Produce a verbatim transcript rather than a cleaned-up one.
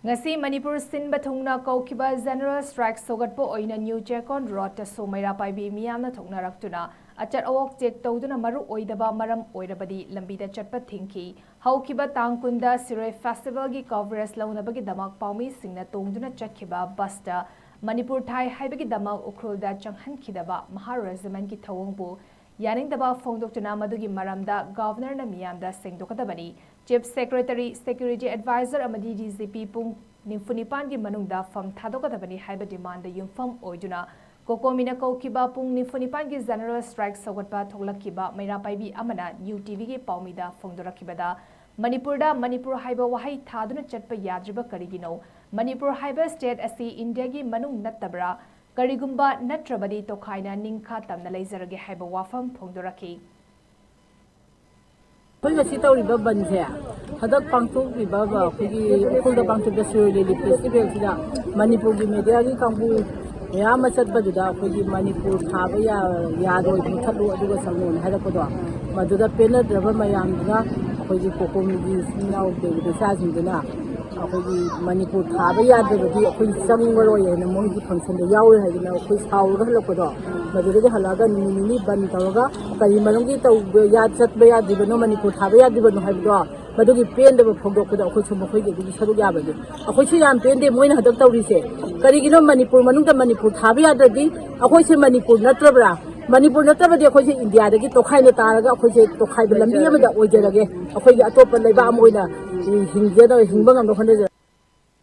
ꯉꯁꯤ ꯃꯅꯤꯄꯨꯔ ꯁꯤꯟꯕ ꯊꯨꯡꯅ ꯀꯧꯈꯤꯕ ꯖꯦꯅꯔꯦꯜ ꯁ꯭ꯇ꯭ꯔꯥꯏꯛ ꯁꯧꯒꯠꯄ ꯑꯣꯏꯅ ꯅ꯭ꯌꯨ ꯆꯦꯀꯣꯟ ꯔꯣꯗꯇꯁꯨ ꯃꯩꯔꯥ ꯄꯥꯏꯕꯤ ꯃꯤꯌꯥꯝꯅ ꯊꯣꯛꯅꯔꯛꯇꯨꯅ ꯑꯆꯠ ꯑꯋꯣꯛ ꯆꯦꯛ ꯇꯧꯗꯨꯅ ꯃꯔꯨ ꯑꯣꯏꯗꯕ ꯃꯔꯝ ꯑꯣꯏꯔꯕꯗꯤ ꯂꯝꯕꯤꯗ ꯆꯠꯄ ꯊꯤꯡꯈꯤ꯫ ꯍꯧꯈꯤꯕ ꯇꯥꯡ ꯀꯨꯟꯗ ꯁꯤꯔꯣꯏ ꯐꯦꯁꯇꯤꯚꯦꯜꯒꯤ ꯀꯣꯚꯔꯦꯖ ꯂꯧꯅꯕꯒꯤꯗꯃꯛ ꯄꯥꯎꯃꯤꯁꯤꯡꯅ ꯇꯣꯡꯗꯨꯅ ꯆꯠꯈꯤꯕ ꯕꯁꯇ ꯃꯅꯤꯄꯨꯔ ꯊꯥꯏ ꯍꯥꯏꯕꯒꯤꯗꯃꯛ ꯎꯈ꯭ꯔꯨꯜꯗ ꯆꯪꯍꯟꯈꯤꯗꯕ ꯃꯍꯥ ꯔꯦꯖꯤꯃꯦꯟꯠꯀꯤ ꯊꯧꯑꯣꯡꯕꯨ ꯌꯥꯅꯤꯡꯗꯕ ꯐꯣꯡꯗꯣꯛꯇꯨꯅ ꯃꯗꯨꯒꯤ ꯃꯔꯝꯗ ꯒꯚꯔꯅꯔꯅ ꯃꯤꯌꯥꯝꯗ ꯁꯦꯡꯗꯣꯛꯀꯗꯕꯅꯤ꯫ ꯆꯤꯐ ꯁꯦꯀ꯭ꯔꯦꯇꯔꯤ, ꯁꯦꯀ꯭ꯌꯨꯔꯤꯇꯤ ꯑꯦꯗꯚꯥꯏꯖꯔ ꯑꯃꯗꯤ ꯗꯤꯖꯤꯄꯤ ꯄꯨꯡ ꯅꯤꯐꯨ ꯅꯤꯄꯥꯟꯒꯤ ꯃꯅꯨꯡꯗ ꯐꯝ ꯊꯥꯗꯣꯛꯀꯗꯕꯅꯤ ꯍꯥꯏꯕ ꯗꯤꯃꯥꯟꯗ ꯌꯨꯝꯐꯝ ꯑꯣꯏꯗꯨꯅ ꯀꯣꯀꯣꯃꯤꯅ ꯀꯧꯈꯤꯕ ꯄꯨꯡ ꯅꯤꯐꯨ ꯅꯤꯄꯥꯟꯒꯤ ꯖꯦꯅꯔꯦꯜ ꯁ꯭ꯇ꯭ꯔꯥꯏꯛ ꯁꯧꯒꯠꯄ ꯊꯣꯛꯂꯛꯈꯤꯕ ꯃꯩꯔꯥ ꯄꯥꯏꯕꯤ ꯑꯃꯅ ꯅ꯭ꯌꯨ ꯇꯤꯚꯤꯒꯤ ꯄꯥꯎꯃꯤꯗ ꯐꯣꯡꯗꯣꯔꯛꯈꯤꯕꯗ, ꯃꯅꯤꯄꯨꯔꯗ ꯃꯅꯤꯄꯨꯔ ꯍꯥꯏꯕ ꯋꯥꯍꯩ ꯊꯥꯗꯨꯅ ꯆꯠꯄ ꯌꯥꯗ꯭ꯔꯤꯕ ꯀꯔꯤꯒꯤꯅꯣ? ꯃꯅꯤꯄꯨꯔ ꯍꯥꯏꯕ ꯁ꯭ꯇꯦꯠ ꯑꯁꯤ ꯏꯟꯗꯤꯌꯥꯒꯤ ꯃꯅꯨꯡ ꯅꯠꯇꯕ꯭ꯔꯥ? ꯀꯔꯤꯒꯨꯝꯕ ꯅꯠꯇ꯭ꯔꯕꯗꯤ ꯇꯣꯈꯥꯏꯅ ꯅꯤꯡꯈꯥ ꯇꯝꯅ ꯂꯩꯖꯔꯒꯦ ꯍꯥꯏꯕ ꯋꯥꯐꯝ ꯐꯣꯡꯗꯣꯔꯛꯈꯤ꯫ ꯑꯩꯈꯣꯏ ꯉꯁꯤ ꯇꯧꯔꯤꯕ ꯕꯟꯁꯦ ꯍꯟꯗꯛ ꯄꯥꯡꯊꯣꯛꯂꯤꯕ ꯑꯩꯈꯣꯏꯒꯤ ꯎꯈ꯭ꯔꯨꯜꯗ ꯄꯥꯡꯊꯣꯛꯄ ꯁꯤꯔꯣꯏ ꯂꯤꯂꯤ ꯐꯦꯁꯇꯤꯚꯦꯜꯁꯤꯗ ꯃꯅꯤꯄꯨꯔꯒꯤ ꯃꯦꯗꯤꯌꯥꯒꯤ ꯀꯥꯡꯕꯨ ꯃꯌꯥꯝ ꯑꯃ ꯆꯠꯄꯗꯨꯗ ꯑꯩꯈꯣꯏꯒꯤ ꯃꯅꯤꯄꯨꯔ ꯊꯥꯕ ꯌꯥ- ꯌꯥꯔꯣꯏ, ꯃꯨꯊꯠꯂꯨ ꯑꯗꯨꯒ ꯆꯪꯉꯣꯅ ꯍꯥꯏꯔꯛꯄꯗꯣ, ꯃꯗꯨꯗ ꯄꯦꯟꯅꯗ꯭ꯔꯕ ꯃꯌꯥꯝꯗꯨꯅ ꯑꯩꯈꯣꯏꯒꯤ ꯀꯣꯀꯣꯃꯤꯒꯤ ꯏꯆꯤꯟ ꯏꯅꯥꯎ ꯃꯆꯥꯁꯤꯡꯗꯨꯅ ꯑꯩꯈꯣꯏꯒꯤ ꯃꯅꯤꯄꯨꯔ ꯊꯥꯕ ꯌꯥꯗ꯭ꯔꯕꯗꯤ ꯑꯩꯈꯣꯏ ꯆꯪꯉꯔꯣꯏ ꯍꯥꯏꯅ ꯃꯣꯏꯒꯤ ꯐꯪꯁꯟꯗ ꯌꯥꯎꯔꯣꯏ ꯍꯥꯏꯗꯅ ꯑꯩꯈꯣꯏ ꯁꯥꯎꯔꯒ ꯍꯜꯂꯛꯄꯗꯣ, ꯃꯗꯨꯗꯒꯤ ꯍꯜꯂꯛꯑꯒ ꯅꯨꯃꯤꯠ ꯅꯤꯅꯤ ꯕꯟ ꯇꯧꯔꯒ ꯀꯔꯤ ꯃꯔꯝꯒꯤ ꯇꯧꯕ ꯌꯥ- ꯆꯠꯄ ꯌꯥꯗ꯭ꯔꯤꯕꯅꯣ, ꯃꯅꯤꯄꯨꯔ ꯊꯥꯕ ꯌꯥꯗ꯭ꯔꯤꯕꯅꯣ ꯍꯥꯏꯕꯗꯣ, ꯃꯗꯨꯒꯤ ꯄꯦꯟꯗꯕ ꯐꯣꯡꯗꯣꯛꯄꯗ ꯑꯩꯈꯣꯏꯁꯨ ꯃꯈꯣꯏꯒꯤ ꯑꯗꯨꯒꯤ ꯁꯔꯨꯛ ꯌꯥꯕꯒꯤ ꯑꯩꯈꯣꯏꯁꯨ ꯌꯥꯝ ꯄꯦꯟꯗꯦ꯫ ꯃꯣꯏꯅ ꯍꯟꯗꯛ ꯇꯧꯔꯤꯁꯦ ꯀꯔꯤꯒꯤꯅꯣ? ꯃꯅꯤꯄꯨꯔ ꯃꯅꯨꯡꯗ ꯃꯅꯤꯄꯨꯔ ꯊꯥꯕ ꯌꯥꯗ꯭ꯔꯗꯤ ꯑꯩꯈꯣꯏꯁꯦ ꯃꯅꯤꯄꯨꯔ ꯅꯠꯇ꯭ꯔꯕ꯭ꯔꯥ? ꯃꯅꯤꯄꯨꯔ ꯅꯠꯇ꯭ꯔꯕꯗꯤ ꯑꯩꯈꯣꯏꯁꯦ ꯏꯟꯗꯤꯌꯥꯗꯒꯤ ꯇꯣꯈꯥꯏꯅ ꯇꯥꯔꯒ ꯑꯩꯈꯣꯏꯁꯦ ꯇꯣꯈꯥꯏꯕ ꯂꯝꯕꯤ ꯑꯃꯗ ꯑꯣꯏꯖꯔꯒꯦ, ꯑꯩꯈꯣꯏꯒꯤ ꯑꯇꯣꯞꯄ ꯂꯩꯕꯥꯛ ꯑꯃ ꯑꯣꯏꯅ ꯍꯤꯡꯖꯅꯕ, ꯍꯤꯡꯕ ꯉꯝꯅꯕ ꯍꯣꯠꯅꯖꯔꯒꯦ꯫